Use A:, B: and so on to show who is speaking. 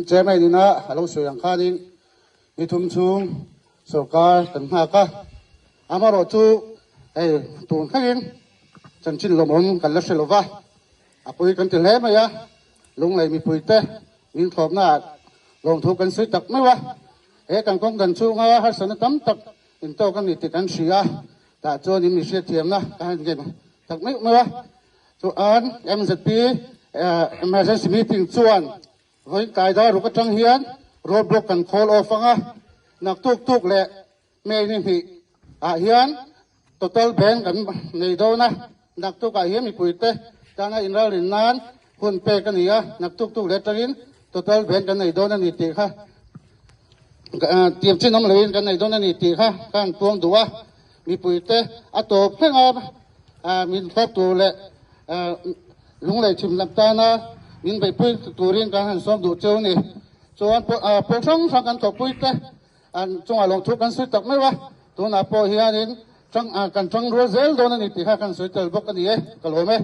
A: Chairman ina a lo sawi ang khanin ni thum chhung sorkar kan nghak a, amaherawh chu hei tun thlengin chanchin lawmawm kan la hre lo va, a pui kan ti hle mai a, Lunglei mipuite min thlawpnaah lawmthu kan sawi tak meuh a, he kan kawng dan chhunga harsatna tam tak intawk a ni tih kan hria a, tah chuan in mi hriatthiamna ka han ngen tak meuh meuh a. Chuan MZP Emergency Meeting chuan vawiin tlai dar ruk atang hian road block kan call off ang a, naktuk tuk leh May ni hnih ah hian total ban kan nei dawn a, naktuk ah hian mipuite tana inralrin nan hun pek a ni a, naktuk tuk leh atangin total ban kan nei dawn a ni tih kha tiam chin awm loin kan nei dawn a ni tih kha ka han puang duh a. Mipuite a tawp thleng a, min thlawp tur leh lunglei chhim lam tana min beihpui turin kan han sawm duh cheu ni. Chuan pawl hrang hrang kan thawhpuite an chungah lawmthu kan sawi tak meuh a, tunah pawh hianin kan tang rual zel dawn a ni tih kha kan sawi tel bawk a ni e, ka lawm e.